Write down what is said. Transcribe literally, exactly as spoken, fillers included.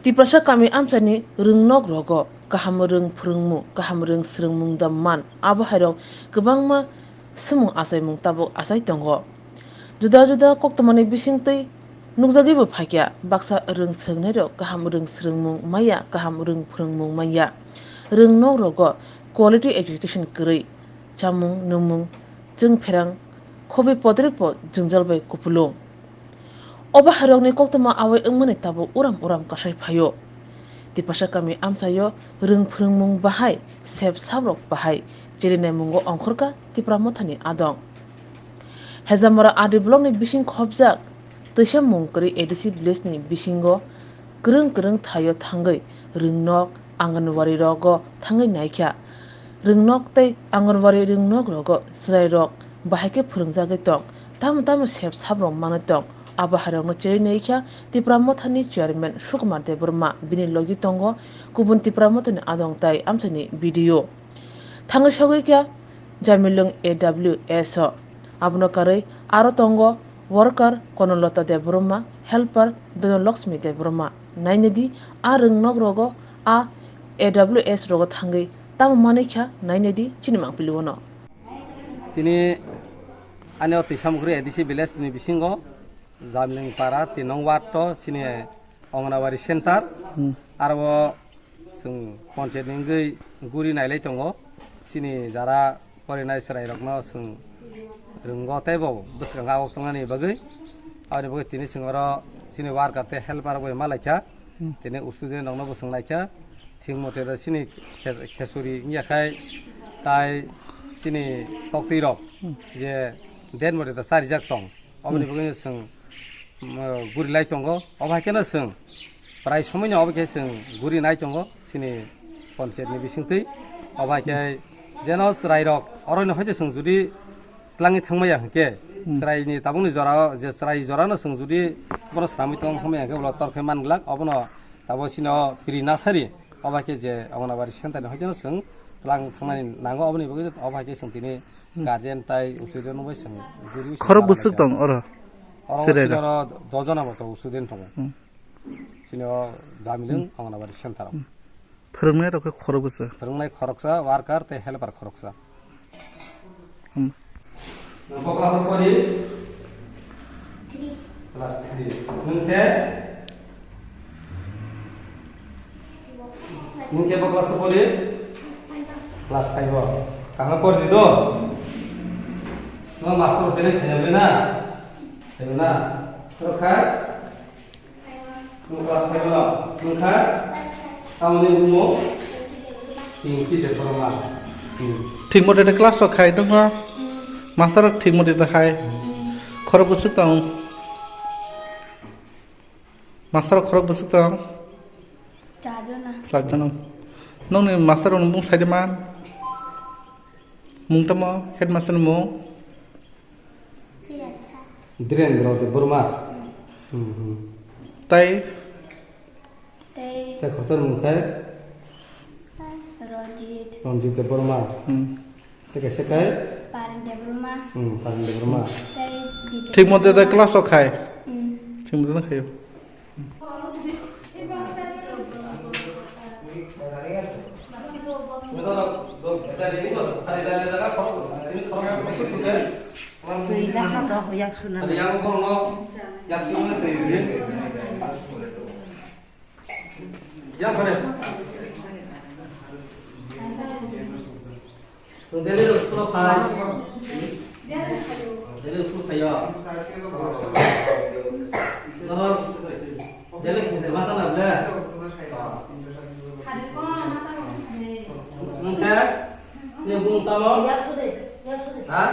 Tiprasa kami amchaini rwngnok rogo kaham rwng phrwngmung, kaham rwng swrwngmung da man, abo hairok kwbangma swmung achaimung tabuk achai tongo. Juda juda koktwmani bisingtwi nukjagwibo phaikha, baksa rwng swrwngnairok kaham rwng swrwngmung manya, kaham rwng phrwngmung manya. Rwngnok rogo quality education kwrwi, chamung, nwngmung, chwng pherang, khobi podrikbo jwngjal bai kupulung. Obo hairokni koktwma awai wngmani tabuk uram uram kasai phaio. Tipasa kami amchaio rwng phrwngmung bahai, sep sabrok bahai, cherinai mungo ongkhorkha Tipra Mothani adong. Hejamora R D block ni bising khobjak twisa mung kwrwi A D C village ni bisingo kwrwng kwrwng thaio thangwi rwngnok, Anganwadi rogo thangwi naikha. Rwngnok tei Anganwadi rwngnok rogo chwrairok bahai khe phwrwngjagwi tong, tamo tamo sep sabrok manwi tong. Abo hairokno chirwi naikha Tipra Mothani chairman Sukumar Debbarma, bini logi tongo kubun Tipra Mothani adong tai amchaini B D O. Thangwi sogwi kha Jamilung A W S o. Abono karwi aro tongo worker Konolata Debbarma, helper Dhanalakshmi Debbarma. Nainadi a rwngnok rogo, a A W S rogo thangwi tamo manwi kha, nainadi chini mangpili uano. Tini ani o Twisamukri A D C village ni bisingo Jamling para tin nong ward to sini Anganwadi center. Hmm. Aro chwng ponchayat ni wngwi guri nailai tongo. Sini jara porinai chwrairokno chwng rwngo tei bo bwskango agok tongnani bagwi. Aboni bagwi tini chwng oro sini worker tei helper bai malaikha. Hmm. Tini student rokno bo chwng naikha. Thik mote da sini khe-, khesuri wngya khai tai sini toktwi rok, hmm, je den mote da charijak tong. Oboni, hmm, bagwi chwng, um, guri lai tongo. Obo hai kheno chwng prai somoino obo khe chwng guri nai tongo sini ponchayat ni bisingtwi. Obo hai khe jeno chwrairok orono hai je chwng judi twlangwi thangmaya hwnkhe, hmm, chwraini tabukni jorao je chwrai jorano chwng judi bono swnamwi twlang thangmaya hwnkhe ulo tor khe man glak. Obono tabo sino piri nasari obo hai khe je Anganwadi center ni hai jeno chwng twlang thangnani nango. Oboni bagwi obo hai khe chwng tini, hmm, guardian tai student bai chwng guri. Khorok bwswk tong oro? Oro student sini oro do jona moto student tongo. Hmm. Sini o Jamilung, hmm, Anganwadi center o. Hmm. Phwrwngnai rok khe khorok bwswk? Phwrwngnai khoroksa, worker tei helper khoroksa. Hmm. Nang kok class o pori? Class three. Nwng khe? Nwng khe bo class o pori? Class five o. Kaham pori di do? No master tene khayam le na? Khayam na? Rokha? Nwng class five o. Nwng kha? Tamoni bumo? Pinky Debbarma. Hmm. Thik mote de class rok khai tongma? Master rok thik mote de hai? Khorok bwswk tong? Master rok khorok bwswk tong? Chajona. Chajona. Nongni master rokni bung saide man? Mung tamo headmaster ni mung? Dhirendra Debbarma. Hmm, hmm. Tai? Tai. Tai khoroksa ni mung khe? Ranjit. Ranjit Debbarma. Hmm. Tei kaisa khe? Paren Debbarma. Hmm, Paren Debbarma. Tei Dipika. Thik mote de Debbarma. Class o khai? Hmm. Thik mote de khaio. Twi da ha to yak suna. Yang mana? Daily school phai. Daily school phai ya. Daily school masa na ble. Nang khe? Ni bung tamo? Ha?